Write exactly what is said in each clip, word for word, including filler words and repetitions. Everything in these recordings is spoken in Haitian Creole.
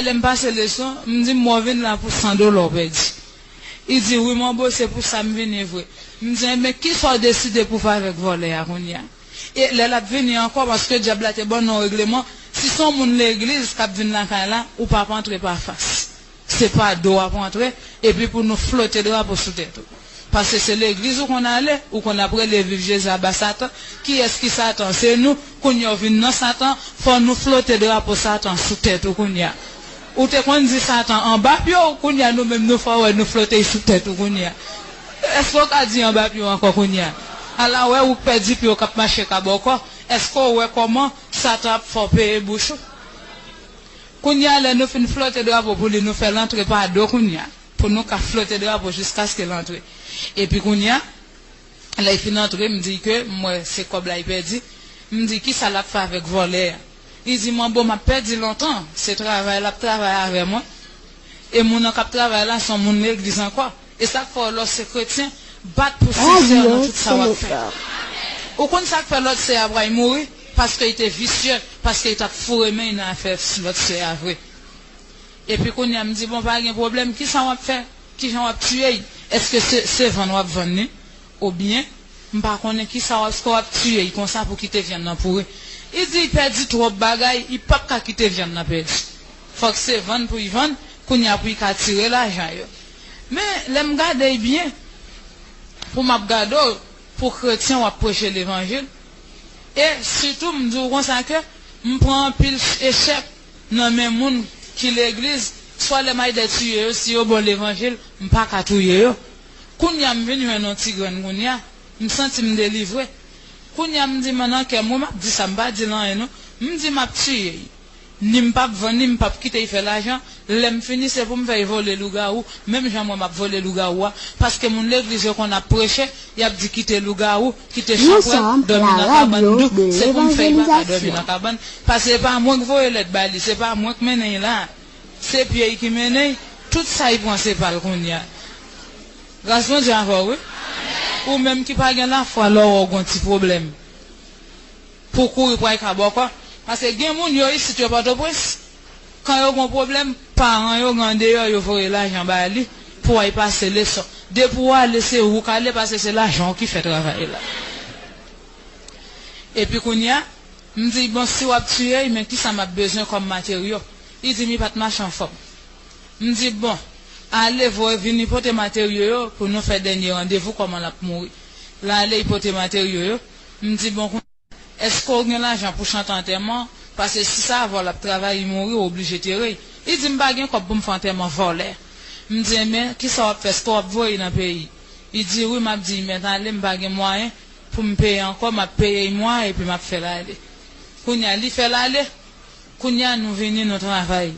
Lè m pase leson, m di, "M wè w vin la pou san dola w pèdi." Li di, "Wi, manbo, se pou sa m vini vre." M di, "Enben, kisa w deside pou w fè avèk vòlè a kounye a?" E lè l ap vini ankò, paske dyab la te ban nou yon regleman, si se yon moun legliz k ap vin lakay la, ou p ap antre pa fas. Se pa do w ap antre, epi pou nou flote drapo sou tèt ou. Paske se legliz ou konn ale, ou konn ap rele viv Jezi aba Satan. Kiyès ki Satan? Se nou. Kounye a w vin nan Satan, fò nou flote drapo Satan sou tèt ou kounye a. Ou te konn di Satan anba pye w, kounye a nou menm nou fè w wè nou flote sou tèt ou kounye a. Èske w ka di anba pye w ankò kounye a? Ala wè ou k pèdi pye w k ap mache ka bòkò. Èske w wè kòman Satan ap fè w peye bouch ou? Kounye a, lè nou fin flote drapo pou li, nou fè l antre pa do kounye a, pou nou ka flote drapo jiskaske l antre. Epi kounye a, lè l fin antre, m di ke m wè se kòb la l pèdi. M di, "Kisa l ap fè avèk vòlè a?" Li di, "Manbo, m ap pèdi lontan. Se travay l ap travay avè mwen. E moun nan k ap travay la, se yon moun legliz ankò." E sa k fè w, lè w se kretyen, bat pou sensè nan tout sa w ap fè. Ou konn sa k fè lòt sè a pral mouri? Paske li te visye, paske li t ap foure men l nan afè lòt sè a vre. Epi kounye a, m di, "Bon, pa gen pwoblèm, kisa w ap fè? Kijan w ap tiye l? Èske se, se vann w ap vann li? Oubyen, m pa konnen kisa w ap, èske w ap tiye l konsa pou kite vyann nan pouri?" Li di, "Li pèdi twòp bagay, li p ap ka kite vyann nan pèdi. Fòk se vann pou l vann, kounye a pou l ka tire lajan yo." Men, lè m gade l byen, pou m ap gade w, pou kretyen w ap preche levanjil. E sitou, m di w konsa ke m pran anpil ch-, echèk nan men moun ki legliz, swa lè m al dè tiye yo, si yo ba w levanjil, m pa ka touye yo. Kounye a, m vin jwenn yon ti grenn kounye a, m santi m delivre. Kounye a, m di, "Men nan kè m, wi, m ap di sa, m pa di l anyen non." M di, "M ap tiye l. Ni m p ap vann li, m p ap kite l fè lajan. Lè m fini, se pou m fè l vole lougawou, menm jan mwen m ap vole lougawou a." Paske moun legliz yo konn ap preche, y ap di, "Kite lougawou, kite chanpwèl, dòmi nan kabann dou." Se pou m fè l pa ka dòmi nan kabann. Paske se pa mwen k voye lèt ba li, se pa mwen k mennen l la. Se pye l ki mennen l, tout sa l pran se pa l kounye a. Gras Bondye avè w, wi. Ou menm ki pa gen lafwa, lè w wè w gen yon ti pwoblèm, pou w kouri pou w al ka bòkò. Paske gen moun yo isit yo Pòtoprens, kan yo gen yon pwoblèm, paran yo gen andeyò, yo voye lajan ba li pou w al pase leson. Depi w ale, se ou k ale, paske se lajan w ki fè travay la. Epi kounye a, m di, "Bon, si w ap tiye l, men kisa m ap bezwen kòm materyo?" Li di m li pa t mache anfòm. M di, "Bon, ale voye vini pote materyo yo pou nou fè dènye randevou kòman l ap mouri." L ale, l pote materyo yo. M di, "Bon, kounye a, èske w gen lajan pou chante antèman?" Paske si se avè w l ap travay, li mouri, w oblije tere l. Li di, "M pa gen kòb pou m fè antèman vòlè." M di, "Enben, kisa w ap fè? Èske w ap voye l nan peyi?" Li di, "Wi." M ap di, "Mèt ale, m pa gen mwayen pou m peye ankò, m ap peye l mwa epi m ap fè l ale." Kounye a, li fè l ale. Kounye a, nou vini, nou travay.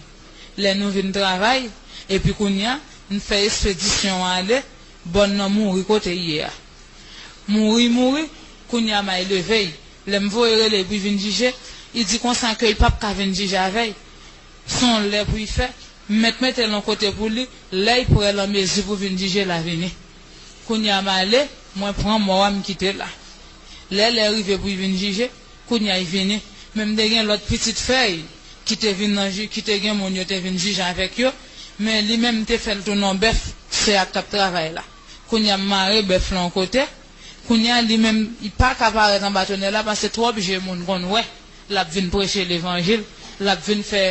Lè nou vin travay, epi kounye a, n fè espedisyon an ale, bòn nan mouri kote l ye a. Mouri, mouri, kounye a, m al leve l. Lè m voye rele l pou l vin jije, li di konsa ke l p ap ka vin jije avè l. Se yon lè pou l fè, m mèt mete l yon kote pou li, lè l prè, l an mezi pou vin jije, l a vini. Kounye a, m ale, mwen pran mò a, m kite l la. Lè lè rive pou l vin jije, kounye a, l vini. Men m te gen lòt pitit frè l ki te vin nan ji-, ki te gen moun yo te vin jije avèk yo, men li menm te fè l tounen yon bèf, sè a k t ap travay la. Kounye a, m mare bèf la yon kote. Kounye a, li menm, li pa ka parèt anba tonèl la, paske twòp je moun konn wè l ap vin preche levanjil, l ap vin fè,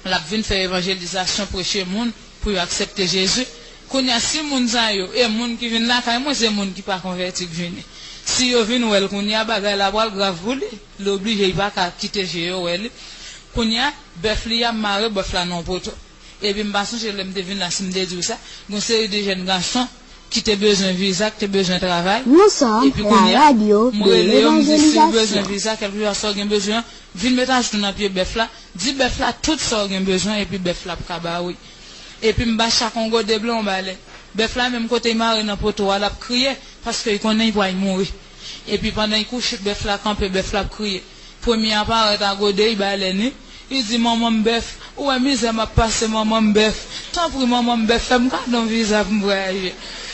l ap vin fè evanjelizasyon, preche moun pou yo aksepte Jezi. Kounye a, si moun sa yo, e moun ki vin lakay mwen, se moun ki pa konvèti k vini. Si yo vin wè l kounye a, bagay la pral grav pou li. Li oblije, li pa ka kite je yo wè li. Kounye a, bèf li a, m mare bèf la nan yon poto. Epi m pa sonje lè m te vin la, si m te di w sa, gen yon seri de jèn gason ki te bezwen viza, ki te bezwen travay. Epi kounye a, m rele yo, m di, "Si w bezwen viza, kèlkeswa sa w gen bezwen an, vin met ajou nan pye bèf la, di bèf la tout sa w gen bezwen, epi bèf la ap ka ba ou l." Epi m ba chak yon gode blan, yon balè. Bèf la menm kote l mare nan poto a, l ap kriye, paske l konnen l pral mouri. Epi pandan l kouche, bèf la kanpe, bèf la ap kriye. Premye a parèt a gode, li balè ni. Li di, "Manman m bèf, ou wè mizè m ap pase, manman m bèf. Tanpri, manman m bèf, fè m kado yon viza pou m vwayaje."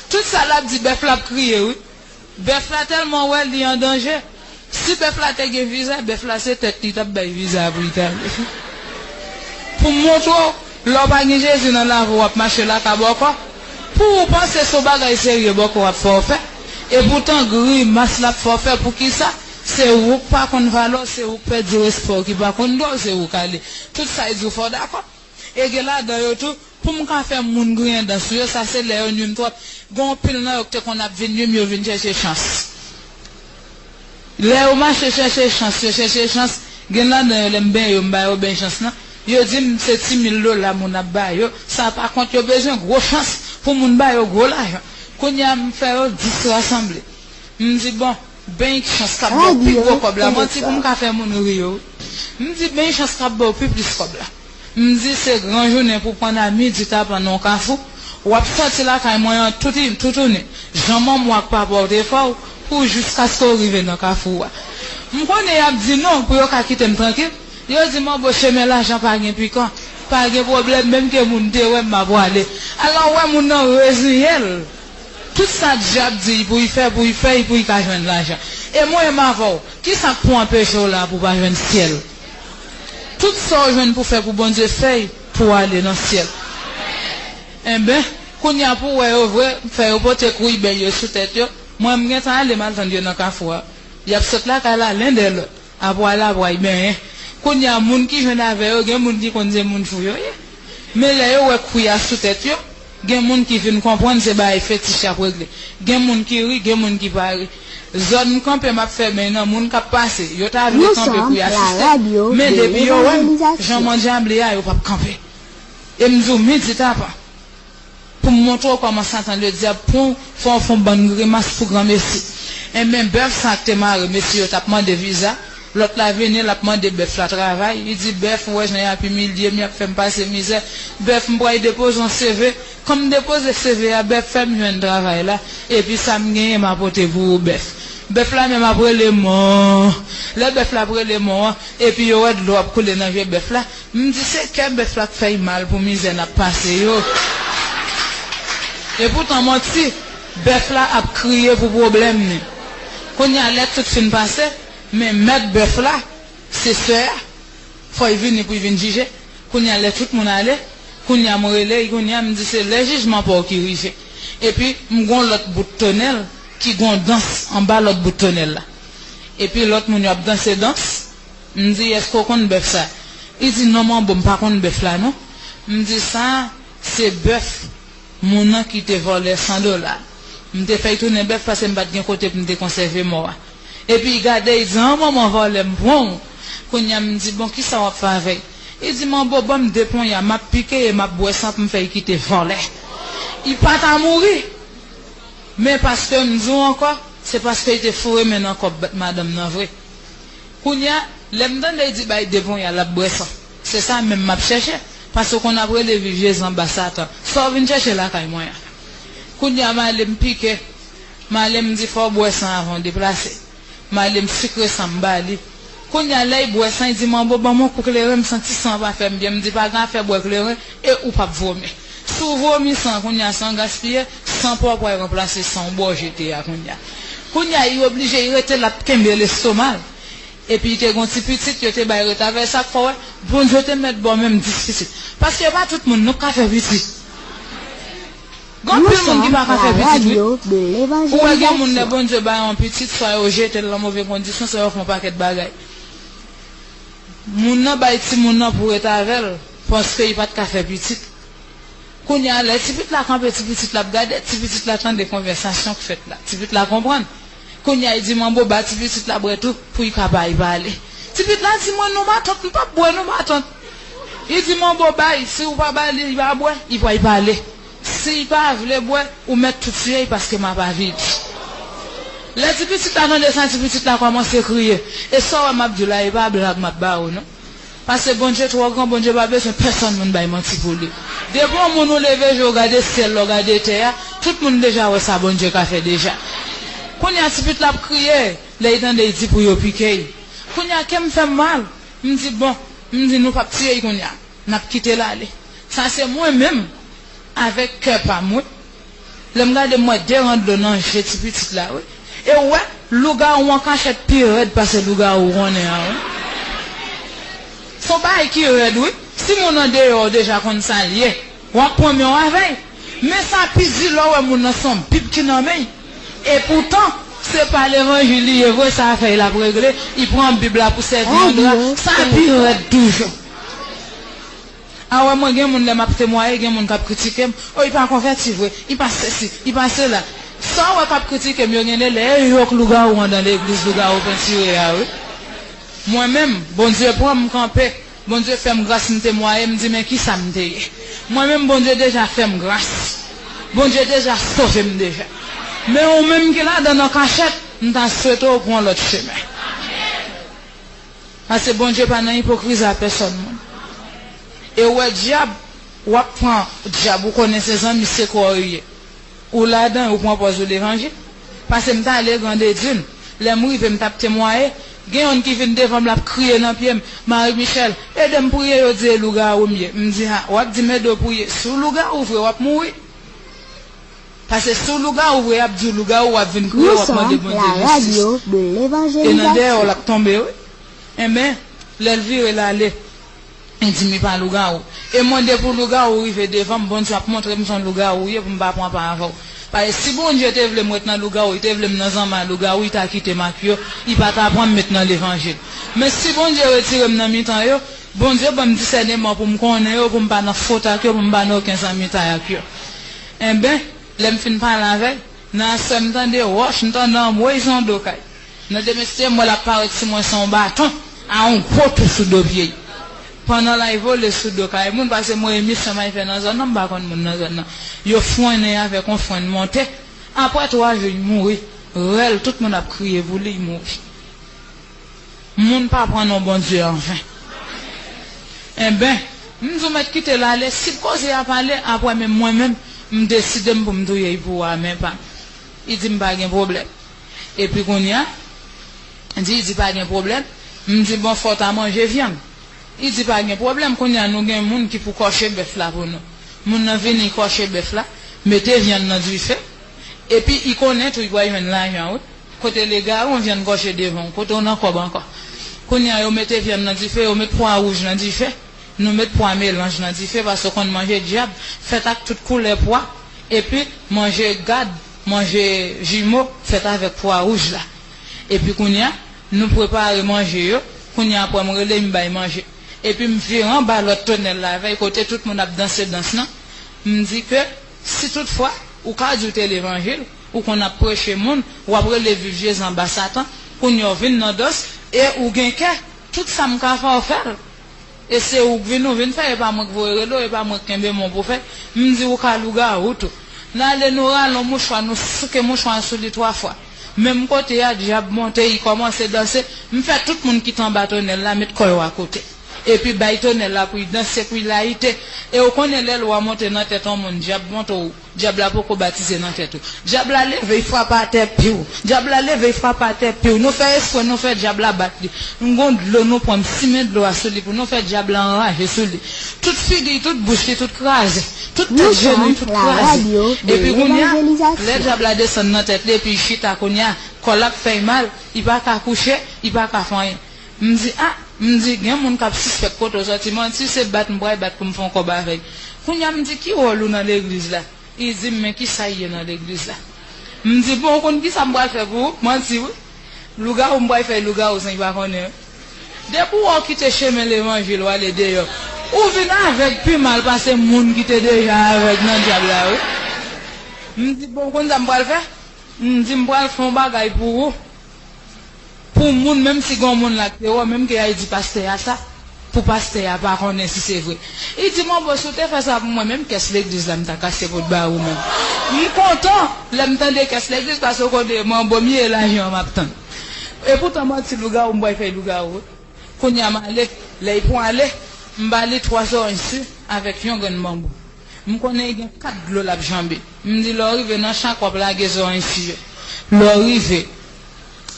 Tout sa l ap di, bèf la ap kriye, wi. Bèf la tèlman wè li an danje. Si bèf la te gen viza, bèf la se tèt li t ap bay viza pou l t ale. Pou m montre w, lè w pa gen Jezi nan lavi w, w ap mache lakabòkò. Pou ou panse se yon bagay serye bòkò w ap fè w fè. Epoutan, grimas l ap fè w fè, poukisa? Se ou k pa konn valè w, se ou k pèdi respè w, ki pa konn dwa w, se ou k ale. Tout sa y di w fè w dakò. E gen ladan yo tou, pou m ka fè moun griyen dan sou yo, sa se lè yo nwi m twòp. Gen anpil nan yo ki te konn ap vin nwi m, yo vin chèche chans. Lè yo mache chèche chans, yo chèche chans, gen ladan yo, lè m benyen yo, m ba yo beny chans lan, yo di m se ti mil dola moun ap ba yo, sa pa kont, yo bezwen gwo chans pou moun ba yo gwo lajan. Kounye a, m fè yo dis rasanble. M di, bon, beny chans k ap ba w pi gwo kòb la, manti pou m ka fè moun ri yo. M di, beny chans k ap ba w pi plis kòb la. M di, se gran jounen pou pann a midi tapan nan yon kafou. W ap sòti lakay mwen an toutouni, toutouni, jan manman w ak papa w te fè w, pou jiskaske w rive nan kafou a. M konnen y ap di non pou yo ka kite m trankil. Yo di, manbo, chemen lajan pa gen pikan. Pa gen pwoblèm, menm ke moun te wè m, m ap prale. Alò, w wè moun nan reziyen l. Tout sa dyab di l pou l fè, pou l fè l, pou l ka jwenn lajan. E mwen menm avè w, kisa k pou anpeche w la pou w pa jwenn syèl? Tout sa w jwenn pou fè pou Bondye, fè l pou w ale nan syèl. Enben, kounye a pou w wè yo vre, fè yo pote kouy bèy yo sou tèt yo. Mwen, m gentan ale, m al tann yo nan kafou a. Y ap sot lakay la, len dèyè lòt. Apwa l apwa y benyen. Kounye a, moun ki jwenn avè yo, gen moun ki konn se moun fou yo ye. Men lè yo wè kouy a sou tèt yo, gen moun ki vin konprann se bagay fetich y ap regle. Gen moun ki ri, gen moun ki pa ri. Zòn m kanpe, m ap fè beny nan, moun k ap pase, yo ta vle kanpe pou y asiste. Men depi yo wè m, jan m andyablé a, yo p ap kanpe. E m di w, midi tapan. Pou m montre w kòman Satan Ledyab pran w, fè w fè yon bann grimas pou granmesi. Enben, bèf sa k te mare mesye yo t ap mande viza. Lòt la vini, l ap mande bèf la travay. Li di, bèf, ou wè jan y ap imilye m, y ap fè m pase mizè. Bèf, m pral depoze yon C V. Kan m depoze C V a, bèf fè m jwenn travay la. Epi sa m genyen, m a pote pou ou, bèf. Bèf la menm ap rele mò. Lè bèf la ap rele mò an, epi yo wè dlo ap koule nan je bèf la, m di se kè bèf la k fè y mal pou mizè n ap pase yo. Epoutan manti, bèf la ap kriye pou pwoblèm li. Kounye a lè tout fin pase, men mèt bèf la, se sè a, fò y vini pou y vin jije. Kounye a lè tout moun ale, kounye a m rele y, kounye a m di se lè jijman pa w ki rive. Epi m gon lòt bout tonèl ki gon dans anba lòt bout tonèl la. Epi lòt moun yo ap danse dans. M di, èske w konn bèf sa? Li di, non, manbo, m pa konn bèf la, non. M di, sa, se bèf moun nan ki te vòlè san dola. M te fè y tounen bèf paske m pa t gen kote pou m te konsève mò a. Epi l gade, l di, an, manman vòlè, m pran w. Kounye a, m di, bon, kisa w ap fè avè l? Li di, manbo, ban m de ponya, m ap pike e m ap bwè san pou m fè l kite vòlè. Li pa ta mouri. Men paske m di w ankò, se paske l te foure men nan kòb madanm nan vre. Kounye a, lè m tande l di bay de ponya, l ap bwè san. Se sa menm m ap chèche, paske w konn ap rele viv Jezi anba Satan. Sa w vin chèche lakay mwen an? Kounye a, m ale, m pike. M ale, m di fò w bwè san avan w deplase. M ale, m sikre san, m ba li. Kounye a, lè l bwè san, l di, manbo, ban m yon kou kleren, m santi san an pa fè m byen. M di, pa gen afè bwè kleren, e ou p ap vomi. Si w vomi san, kounye a, san gaspiye, san pa w pral ranplase san w bò jete a kounye a. Kounye a, li oblije, li rete la ap kenbe lestoma l. Epi li te gon ti pitit, yo te bay retravèse, sa k fè w wè, Bondye te mèt ba w menm dis pitit. Paske e pa tout moun, nou, k ka fè pitit. Gen anpil moun ki pa ka fè pitit, wi. Ou wè gen moun, lè Bondye ba yo yon pitit, swa yo jete l nan move kondisyon, swa yo fè yon pakèt bagay. Moun nan bay timoun nan pou ret avè l, paske li pa t ka fè pitit. Kounye a, lè ti pitit la kanpe, ti pitit la ap gade, ti pitit la tande konvèsasyon k fèt la. Ti pitit la konprann. Kounye a, li di, manbo, ba ti pitit la bwè tou, pou li ka bay pale. Ti pitit la di, mwen, non, matant, m p ap bwè, non, matant. Li di, manbo, bay, si w pa ba li, li pa bwè, li pral pale. Si l pa vle bwè, ou mèt tou tiye l paske m ap avili. Lè ti pitit la tande sa, ti pitit la kòmanse kriye. E sa w wè m ap di w la, e pa blag m ap ba ou, non. Paske Bondye twò gran, Bondye pa bezwen pèsonn moun bay manti pou li. Depi yon moun ou leve je w gade syèl la, w gade tè a, tout moun deja wè sa Bondye ka fè deja. Kounye a, ti pitit la ap kriye, lè l tande l di pou yo pike l. Kounye a, kè m fè m mal. M di, bon, m di, nou p ap tiye l kounye a. N ap kite l ale. Sa se mwen menm, avèk kè pa m, wi. Lè m gade, m wè de ran dlo nan je ti pitit la, wi. E w wè, lougawou an kachèt pi rèd pase lougawou ou konnen an, wi. Se yon bagay ki rèd, wi. Si moun andeyò w deja konn sa l ye, w ap pran men w avè l. Men sa pi di lè w wè moun nan se yon bib ki nan men l. Epoutan, se pa levanjil li ye vre, sa afè l ap regle, li pran bib la pou sèvi yon dra, sa pi rèd toujou. A wè, mwen gen moun lè m ap temwaye, gen moun k ap kritike m, o, li pa konvèti vre, li pa sesi, li pa sela. Sa w wè k ap kritike m yo, gen de lè e yo k lougawou anndan legliz lougawou pentire a, wi. Mwen menm, Bondye pran m kanpe. Bondye fè m gras, m temwaye, m di, men kisa m te ye? Mwen menm, Bondye deja fè m gras. Bondye deja sove m deja. Men ou menm ki ladan nan kachèt, m ta swete w pran lòt chemen. Paske Bondye pa nan ipokrizi a pèsòn moun. E ou wè dyab, w ap pran dyab, ou konnen se zanmi sekrè w li ye. Ou ladan, ou pran pòz ou levanjil. Paske m t ale Grande Dune. Lè m rive, m t ap temwaye. Gen yonn ki vin devan m, l ap kriye nan pye m, Marie Michelle, ede m priye, yo di e lougawou m ye. M di, a, w ap di m ede w priye. Si w lougawou vre, w ap mouri. Paske si w lougawou vre, y ap di w lougawou, w ap vin kriye, w ap mande Bondye jistis. E nan dèyè w, l ap tonbe, wi. Enben, lè l vire l ale, li di m li pa lougawou. E mwen, depi w lougawou rive devan m, Bondye ap montre m se yon lougawou w ye pou m pa pran pa avè w. Paske si Bondye te vle m ret nan lougawou, li te vle m nan zanma lougawou, li ta kite m ak yo, li pa ta pran m met nan levanjil. Men si Bondye retire m nan mitan yo, Bondye ban m disèneman pou m konnen yo, pou m pa nan fot ak yo, pou m pa nan okenn zanmitay ak yo. Enben, lè m fin pale avè l, nan aswè m tande wòch, m tande anmwey se yon do kay. Nan demen site m wè l ap parèt sou mwen se yon baton a yon gwo tou sou do pye l. Pandan l ay vole sou do kay moun, paske mwen emisyon m ay fè nan zòn nan, m pa konn moun nan zòn nan. Yo fwennen avèk yon fwenn monte. Apre twa jou, li mouri. Rèl, tout moun ap kriye pou li, li mouri. Moun pa pran non Bondye anven. Enben, m di w mèt kite l ale, si koze a pale, apre men mwen menm, m deside m pou m touye l pou w a men pa m. Li di m pa gen pwoblèm. Epi kounye a, di, li di pa gen pwoblèm. M di, bon, fò w ta manje vyann. Li di pa gen pwoblèm, kounye a nou gen moun ki pou kòche bèf la pou nou. Moun nan vini kòche bèf la, mete vyann nan dife, epi li konnen tou li pral jwenn lajan, wi. Kote legarou, yon vyann kòche devan w, kote w nan kòb ankò. Kounye a, yo mete vyann nan dife, yo met pwa wouj nan dife. Nou met pwa melanj nan dife, paske w konn manje dyab fèt ak tout koulè pwa, epi manje gad, manje jimo fèt avèk pwa wouj la. Epi kounye a, nou prepare manje yo, kounye a, apre m rele, m bay manje. Epi m vire anba lòt tonèl la, vèy kote tout moun ap danse dans lan, m di ke si toutfwa ou ka di w te levanjil, ou konn ap preche moun, w ap rele viv Jezi anba Satan, kounye a w vin nan dans, e ou gen kè, tout sa m ka fè w fè l. E se ou k vin, ou vin fè, e pa mwen k voye rele w, e pa mwen k kenbe men w pou fè. M di ou ka lougawou tou. N ale, nou rale yon mouchwa, nou souke mouchwa a sou li twa fwa. Menm kote a, dyab monte, li kòmanse danse. M fè tout moun ki t anba tonèl la met kò yo akote. Epi bay tonèl la pou l danse, pou l layite. E ou konnen lè lwa monte nan tèt yon moun, dyab monte w, dyab la poko batize nan tèt ou. Dyab la leve, l frape atè piw. Dyab la leve, l frape atè piw. Nou fè espre, nou fè dyab la bat li. Nou gon dlo, nou pran, m simen dlo a sou li pou nou fè dyab la anraje sou li. Tout figi l, tout bouch li, tout kraze. Tout tèt jenou l, tout kraze. Epi kounye a, lè dyab la desann nan tèt li, epi l chita kounye a, kò l ap fè l mal, li pa ka kouche, li pa ka fè anyen. M di, a, m di, gen moun k ap sispèk kote w sòti, manti, se bat m pral bat pou m fè yon kòb avè l. Kounye a, m di, ki wòl ou nan legliz la? Li di m, men kisa l ye nan legliz la? M di, bon, ou konn kisa m pral fè pou ou? Manti, wi. Lougawou m pral fè lougawou san li pa konnen, wi. Depi w wè w kite chemen levanjil, w ale deyò, ou vin avèg pi mal pase moun ki te deja avèg nan dyab la, wi. M di, bon, ou konn sa m pral fè? M di, m pral fè yon bagay pou ou. Pou moun, menm si gen yon moun la ki te wè w, menm ke y al di pastè a sa, pou pastè a pa konnen si se vre. Li di, manbo, si w te fè sa pou mwen, menm kès legliz la, m ta kase pou t ba ou menm. M kontan lè m tande kès legliz, paske w konnen manbo m ye, e lajan an m ap tann. Epoutan, manti, lougawou, m pral fè lougawou, wi. Kounye a, m ale, lè l pran ale, m ba li twa zòrèy si avèk yon grenn banbou. M konnen li gen kat dlo l ap janbe. M di, lè w rive nan chak, w ap lage zòrèy si yo. Lè w rive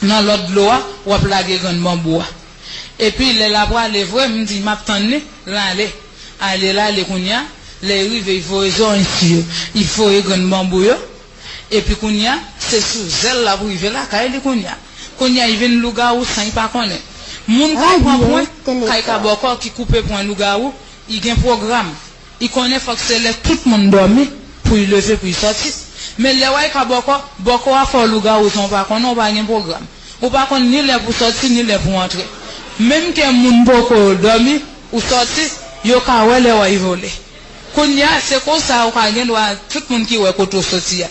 nan lòt dlo a, w ap lage grenn banbou a. Epi, lè l ap prale vre, m di, m ap tann li, l ale. Ale, l ale kounye a, lè l rive, l voye zòrèy si yo. L voye grenn banbou yo. Epi kounye a, se sou zèl l ap rive lakay li kounye a. Kounye a, li vin lougawou san li pa konnen. Moun k al pran pwen, kay kabòkò ki koupe pwen lougawou, Li gen pwogram. Li konnen fòk se lè tout moun dòmi pou li leve, pou li sòti. Men lè w al ka bòkò, bòkò a fè w lougawou san w pa konnen, w pa gen pwogram. Ou pa konn ni lè pou sòti, ni lè pou antre. Menm ke moun poko dòmi, ou sòti, yo ka wè lè w al vole. Kounye a, se konsa ou ka gen dwa, tout moun ki wè kote w sòti a.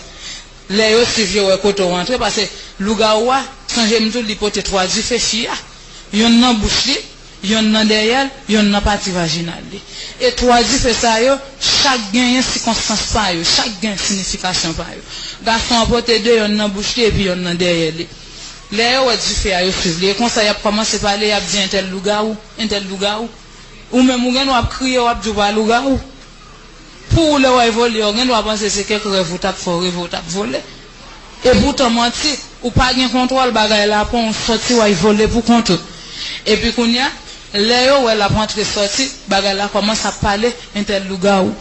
Lè yo swiv, yo wè kote w antre, paske lougawou a, sonje m di w, li pote twa dife fi a. Yonn nan bouch li, yonn nan dèyè l, yonn nan pati vajinal li. E twa dife sa yo, chak genyen sikonstans pa yo, chak gen siyifikasyon pa yo. Gason an pote de, yonn nan bouch li epi yonn nan dèyè li. Lè yo wè dife a, yo swiv li. E konsa, y ap kòmanse pale, y ap di entèl lougawou, entèl lougawou. Ou menm, ou gen dwa ap kriye, w ap di w pa lougawou. Pou ou, lè w al vole, ou gen dwa panse se kèk rèv ou t ap fè, w reve w t ap vole. Epoutan, manti, ou pa gen kontwòl bagay la, pran w sòti, w al vole pou kont ou. Epi kounye a, lè yo wè l ap antre sòti, bagay la kòmanse ap pale, entèl lougawou.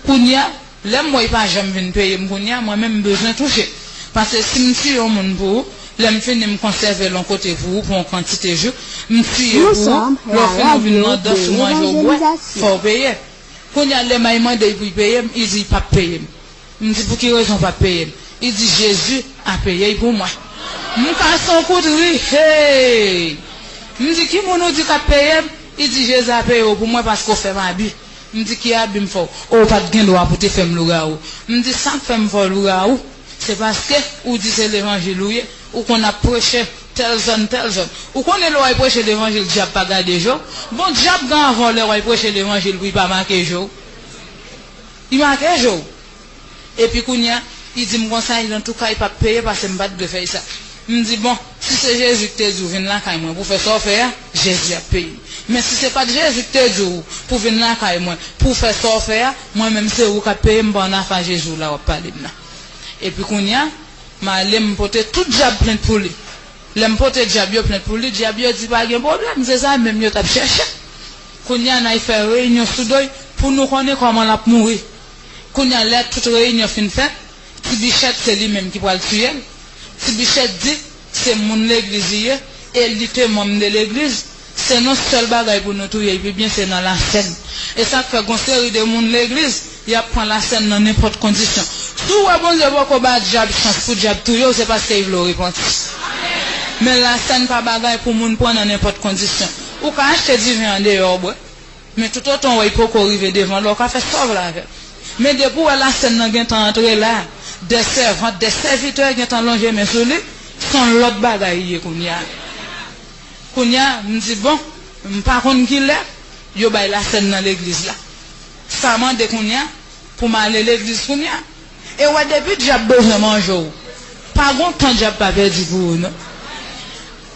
Kounye a, lè m wè y pa janm vin peye m kounye a, mwen menm m bezwen touche. Paske si m tiye yon moun pou ou, lè m fini m konsève l yon kote pou ou, pou yon kantite jou, m tiye pou ou, lè w fini w vin nan dans ou manje w bwè, fò w peye. Kounye a, lè m al mande l pou l peye m, li di l p ap peye m. M di, "Pou ki rezon w p ap peye m?" Li di, "Jezi a peye l pou mwen." M kase yon kout ri, hey! M di, "Ki moun ou di k ap peye m?" Li di, "Jezi a peye w pou mwen paske w fè m abi." M di, "Ki abi m fè w?" "O, w pa t gen dwa pou te fè m lougawou." M di, "Sa k fè m fè w lougawou, se paske ou di se levanjil ou ye, ou konn ap preche tèl zòn, tèl zòn. Ou konnen lè w al preche levanjil, dyab pa gade je w. Bon, dyab gen anvan w lè w al preche levanjil pou l pa make je w. Li make je w." Epi kounye a, li di m konsa, li di, "Antouka, li p ap peye paske m pa t dwe fè l sa." M di, "Bon, si se Jezi ki te di w vin lakay mwen pou w fè sa w fè a, Jezi ap peye m. Men si se pa t Jezi ki te di w pou w vin lakay mwen pou w fè sa w fè a, mwen menm se ou k ap peye m, m pa annafè a Jezi w la w ap pale m nan." Epi kounye a, m ale, m pote tout dyab plent pou li. Lè m pote dyab yo plent pou li, dyab yo di pa gen pwoblèm, se sa menm yo t ap chèche. Kounye a, n al fè reyinyon sou do l pou nou konnen kòman l ap mouri. Kounye a, lè tout reyinyon fin fèt, Ti Bichèt se li menm ki pral tiye l. Ti Bichèt di se moun legliz li ye e li te manm de legliz. Se nan sèl bagay pou nou touye l pi byen, se nan lasèn. E sa k fè gon seri de moun legliz, y ap pran lasèn nan nenpòt kondisyon. Si w wè Bondye poko ba dyab chans pou dyab touye w, se paske li vle w repanti. Men lasèn pa bagay pou moun pran nan nenpòt kondisyon. Ou ka achte diven andeyò w bwè, men toutotan w wè l poko rive devan la, w ka fè sa w vle avè l. Men depi w wè lasèn nan gentan antre la, de sèvant, de sèvitè gentan lonje men sou li, se yon lòt bagay li ye kounye a. Kounye a, m di, "Bon, m pa konn kilè yo bay lasèn nan legliz la. Sa mande kounye a pou m ale legliz kounye a." E w wè, depi dyab bezwen manje w, pa gon tan dyab pa pèdi pou ou, non.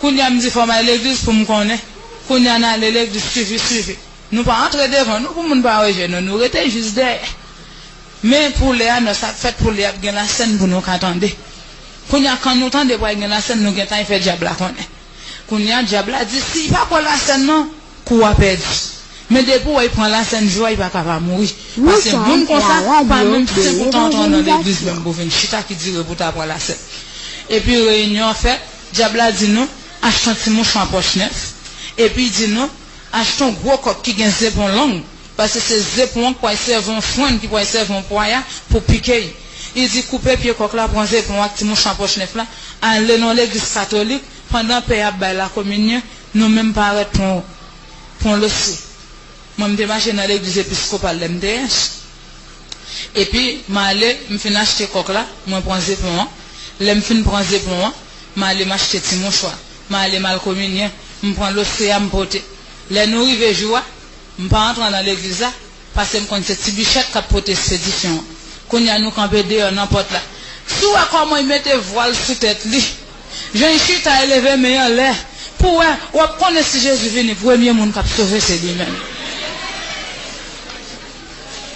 Kounye a, m di, "Fò m al legliz pou m konnen." Kounye a, n ale legliz, swivi, swivi. Nou pa antre devan, nou, pou moun pa wè je nou, nou rete jis dèyè. Men pou lè a, nan sa k fèt pou lè a, ap gen lasèn pou nou ka tande. Kounye a, kan nou tande pral gen lasèn, nou gentan fè dyab la konnen. Kounye a, dyab la di, "Si l pa pran lasèn nan, kou a pèdi." Men depi w wè l pran lasèn, jou a, li pa ka pa mouri. Paske moun konsa, pa menm senk ou tan antre nan legliz menm pou vin chita ki dire pou ta pran lasèn. Epi reyinyon an fèt, dyab la di nou, "Achte yon ti mouchwa pòch nèf." Epi l di nou, "Achte yon gwo kòk ki gen zepon long, paske se zepon an k pral sèvi yon frenn, ki pral sèvi yon pwaya pou pike l." Li di, "Koupe pye kòk la, pran zepon ak ti mouchwa pòch nèf la, ale nan yon legliz katolik, pandan pè a ap bay lakominyon, nou menm parèt pran, pran losye." Mwen, m te mache nan legliz episkopal lè m te jèn. Epi, m ale, m fin achte kòk la, mwen pran zepon an. Lè m fin pran zepon an, m ale m achte ti mouchwa. M ale m al kominyen, m pran losye a, m pote. Lè nou rive jou a, m pa antre nan legliz la, paske m konn se Ti Bichèt k ap pote ekspedisyon an. Kounye a, nou kanpe deyò nan pòt la. Si w wè kòman l mete vwal sou tèt li, jan l chita, l leve men l anlè, pou w wè, w ap konnen si Jezi vini, premye moun k ap sove se li menm.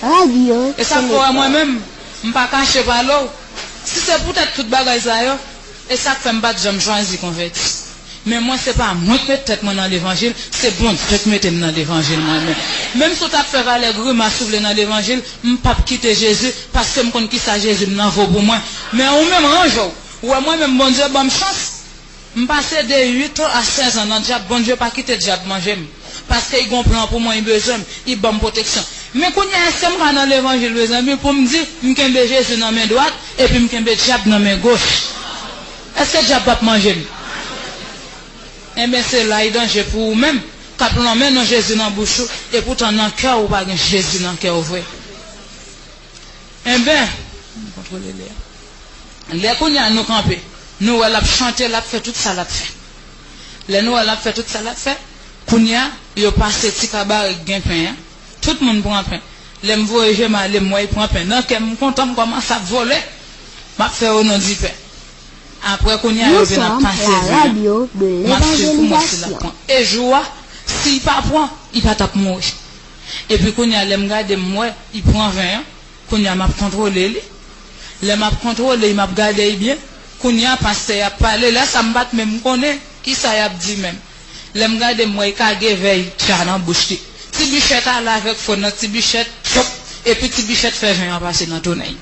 E sa k fè w wè mwen menm, m pa kache pale w. Si se poutèt tout bagay sa yo, e sa k fè m pa t janm chwazi konvèti. Men mwen, se pa mwen k met tèt mwen nan levanjil, se Bondye k mete m nan levanjil mwen menm. Menm si w t ap fè valè grimas ou vle nan levanjil, m p ap kite Jezi, paske m konn kisa Jezi m nan vo pou mwen. Men ou menm, ranje w. Ou wè mwen menm, Bondye ban m chans. M pase de uit an a sèz an nan dyab, Bondye pa kite dyab manje m. Paske li gen yon plan pou mwen, li bezwen m, li ban m pwoteksyon. Men kounye a, èske m ka nan levanjil, mezanmi, pou m di m kenbe Jezi nan men dwat epi m kenbe dyab nan men goch? Èske dyab p ap manje m? Enben, se la li danje pou ou menm k ap lanmen non Jezi nan bouch ou, epoutan nan kè w, ou pa gen Jezi nan kè w vre. Enben, m kontwole lè a. Lè kounye a nou kanpe, nou wè l ap chante, l ap fè tout sa l ap fè. Lè nou wè l ap fè tout sa l ap fè, kounye a, yo pase ti kabarè k gen pen an. Tout moun pran pen. Lè m voye je m ale, m wè y pran pen. Nan kè m, m kontan, m kòmanse ap vole. M ap fè o non di pè. Apre kounye a, yo vin ap pase ven an. M ap swiv pou m wè si l ap pran. E jou a, si y pa pran, y pa t ap mouri. Epi kounye a, lè m gade, m wè, y pran ven an. Kounye a, m ap kontwole li. Lè m ap kontwole, m ap gade l byen. Kounye a, pastè a ap pale. Lè sa, m pa t menm konnen kisa y ap di menm. Lè m gade, m wè y kage vèy tcha nan bouch li. Ti Bichèt ale avèk fò nan Ti Bichèt, tchòp, epi Ti Bichèt fè ven an pase nan tonèy.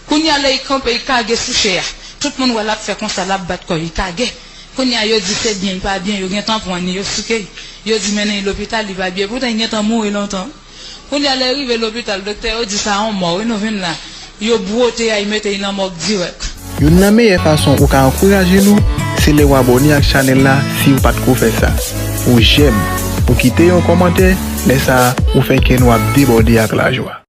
Kounye a, lè y kanpe, y kage sou chè a. Tout moun wè l ap fè konsa, l ap bat kò l, y kage. Kounye a, yo di se byen, y pa byen, yo gentan pran li, yo souke l. Yo di mennen l lopital, li pa byen. Poutan, l gentan mouri lontan. Kounye a, lè l rive lopital, doktè yo di sa yon mò, wi, nou vin la. Yo bwote a, y mete l nan mòg dirèk. Youn nan meyè fason ou ka ankouraje nou, se lè w abòne ak chanèl la si w pa t ko fè sa. Ou jèm, ou kite yon kòmantè, lè sa a, ou fè kè nou ap debòde ak lajwa.